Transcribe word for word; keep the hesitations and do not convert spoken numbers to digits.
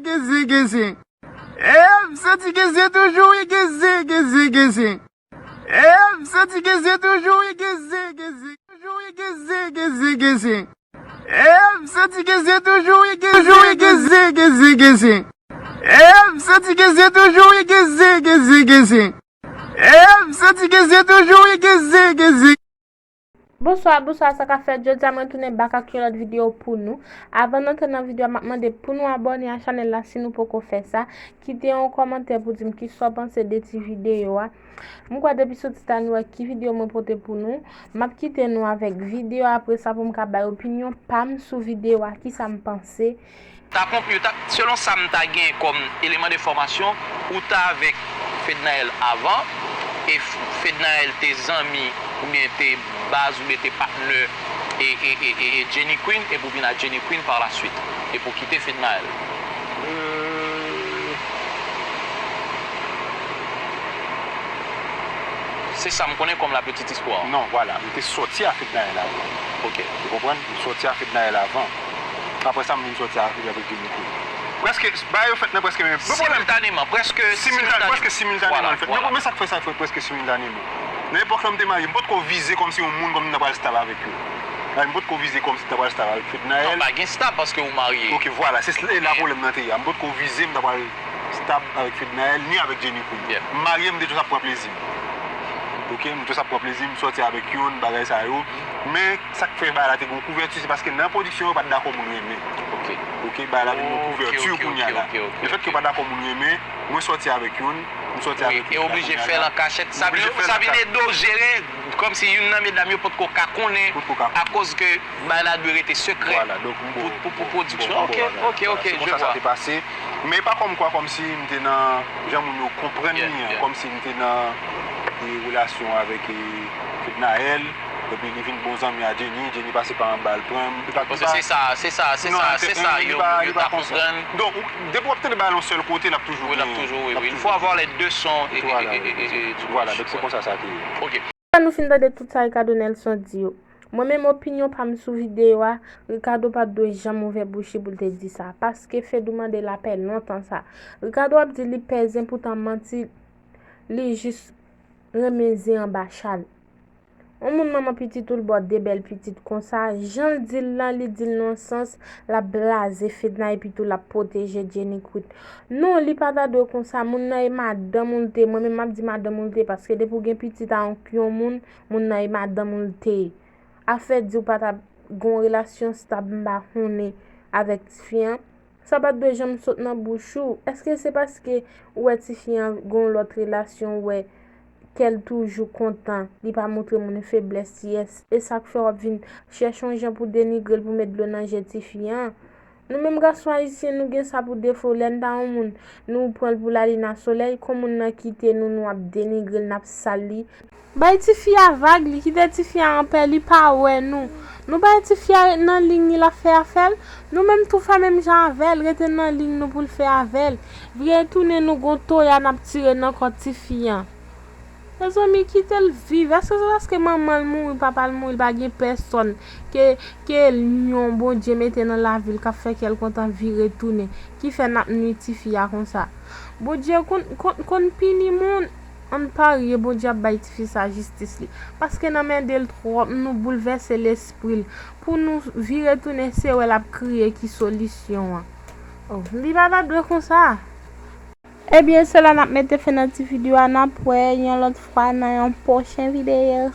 Geze, geze. E m santi geze toujou, wi, geze, geze, geze. E m santi geze toujou, wi, geze, geze. Toujou, wi, geze, geze, geze. E m santi geze toujou, wi, geze, geze, geze, geze. E m santi geze toujou, wi, geze, geze, geze. E m santi geze toujou, wi, geze, geze. Bonswa, bonswa, sa k ap fèt? Jodi a mwen tounen back ak yon lòt videyo pou nou. Avan n antre nan videyo a, m ap mande pou nou abòne a chanèl la si nou poko fè sa. Kite yon kòmantè pou di m kisa w panse de ti videyo a. M kwè depi sou tit la nou wè ki videyo mwen pote pou nou. M ap kite nou avèk videyo a, apre sa pou m ka bay opinyon pa m sou videyo a, kisa m panse. Ta konp-, yo ta, selon sa m ta gen kòm eleman de fòmasyon, ou ta avèk Fednaelle avan, e F-, Fednaelle te zanmi, oubyen te baz, oubyen te patnè, e, e, e, e, e Jenny Queen, epi w vin a Jenny Queen par la suite, epi w kite Fednaelle. Euh. Se sa m konnen kòm la petite histoire. Non, vwala, m te sòti a Fednaelle avan. Ok. Ou konprann? M sòti a Fednaelle avan. Apre sa, m vin sòti avèk, avèk Jenny Queen. Prèske, bagay yo fèt nan prèske menm. Similtaneman, prèske similtaneman. Prèske similtaneman l fèt. Vwala, vwala. Men, men sa k fè sa fèt prèske similtaneman. Nan epòk la, m te marye, m potko vize kòmsi yon moun kòm m ta pral stab avèk yo. Like, m potko vize kòmsi m ta pral stab avèk Fednaelle. Non, pa gen stab paske ou marye. Ok, vwala, se la pwoblèm nan te ye a. M potko vize m ta pral stab avèk Fednaelle, ni avèk Jenny Queen. Yeah. M marye, m te just ap pran plezi m. Ok, m just ap pran plezi m, sòti avèk youn, bagay sa yo. Men, sa k fè bagay la te gen yon kouvèti, se paske nan pwodiksyon yo pa t dakò moun renmen. Ok. Ok, bagay la vin yon kouvèti kounye a la. Ok, ok, ok, ok. Lefètke yo pa dakò moun renmen, mwen sòti avèk youn, m sòti avèk youn. Wi, e oblije fè l an kachèt. Sa vin, sa vin ede w jere, kòmsi youn nan medam yo potko ka konnen, akoz ke bagay la dwe rete sekrè pou, pou, pou pwodiksyon. Ok, ok, ok, je vois. Se konsa sa te pase. Men pa kòmkwa, kòmsi m te nan, jan moun yo konprann li an, kòmsi m te nan, e, relasyon avèk, e, Fednaelle, epi li vin bon zanmi a Jenny, Jenny pase pa anba l pran m. Paske se sa, se sa, se sa, se sa, yo, yo ta konprann. Donk, ou, depi w ap tande bagay yon sèl kote, l ap toujou gen. Wi, l ap toujou, wi, wi. Il faut avoir les deux sons, e, e, e, e, e, du bouche. Vwala, donk se konsa sa te ye. Ok. Apre nou fin tande tout sa Ricardo Nelson di yo, mwen menm opinyon pa m sou videyo a, Ricardo pa t dwe janm ouvè bouch li pou l te di sa, paske Fedou mande lapè lontan sa. Ricardo ap di li pè zen, poutan manti, li jis renmen zen anba chal. Yon moun manman pitit ou l ba w de bèl pitit konsa, jan l di l lan, li di l nan yon sans, l ap blaze Fedna epi tou l ap pwoteje Jenny Queen. Non, li pa ta dwe konsa, moun nan e madanm ou l te, mwen menm m ap di madanm ou l te, paske depi w gen pitit ak yon moun, moun nan e madanm ou l te ye. Afè di w pa t ap gen yon relasyon stab m pa konnen avèk tifi an, sa pa t dwe janm sot nan bouch ou. Èske se paske ou wè tifi an gen yon lòt relasyon, ou wè kè l toujou kontan, li pa montre moun feblès, yès, e sa k fè w ap vin chèche yon jan pou denigre l, pou met dlo nan je tifi an? Nou menm gason ayisyen, nou gen sa pou defo. Lè n ta yon moun, nou pran l pou lalin a solèy, kon moun nan kite nou, nou ap denigre l, n ap sal li. Bay tifi a vag, li kite tifi a anpè, li pa wè nou. Nou bay tifi a ret nan liy li, l ap fè afè l. Nou menm tou fè menm jan avè l, rete nan liy nou pou l fè avè l. Vire tounen nou gon toya n ap tire nan kò tifi an. Mezanmi, kite l viv. Èske se paske manman l mouri, papa l mouri, l pa gen pèsòn ke, ke yon Bondye mete nan lavi l k ap fè kè l kontan vire tounen, ki fè n ap nwi tifi a konsa? Bondye konn, konn, konn pini moun. Ann parye, Bondye ap bay tifi sa jistis li. Paske n anmède l twòp, nou boulvèse lespri l. Pou nou vire tounen, se wè l ap kriye ki solisyon an. Oh, li pa ta dwe konsa. Ebyen, se la n ap mete fen nan ti videyo a. N ap wè yon lòt fwa nan yon pwochen videyo.